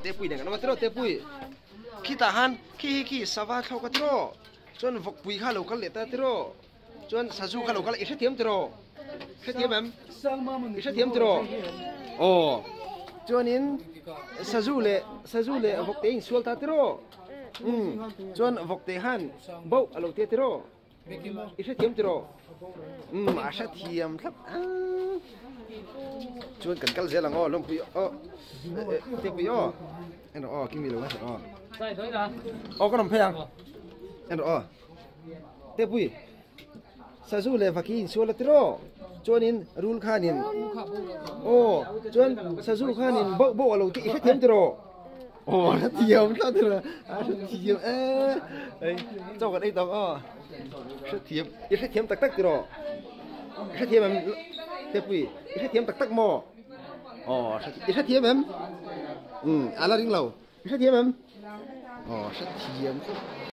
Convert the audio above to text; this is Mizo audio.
Tepui nen kan awm a tiraw Tepui khitah han khi hi khi sava thlawk a tiraw chuan vawkpui kha a lo kal leh ta tiraw chuan sazu kha a lo kal i hrethiam tiraw hrethiam em i hrethiam tiraw aw chuanin sazu leh sazu leh vawkte a insual ta tiraw umm chuan vawkte khan bauh a lo tia tiraw. I hrethiam tiraw? Umm a hrethiam thlap a. Chuan kan kal zel ang aw lawmpui aw tepui aw en rawh aw kimi lo ngaithla aw. Aw ka rawn phei ang en rawh aw tepui sazu leh vaki insual a tiraw chuanin rul khanin aw chuan sazu khanin bauh bauh a lo tih i hrethiam tiraw? Aw a hrethiam tlat a a hrethiam e ei chaw kan ei tawk aw hrethiam i hrethiam tak tak tiraw i hrethiam em tepui i hrethiam tak tak maw aw i hrethiam em um a la ring lo i hrethiam em aw hrethiam tlat.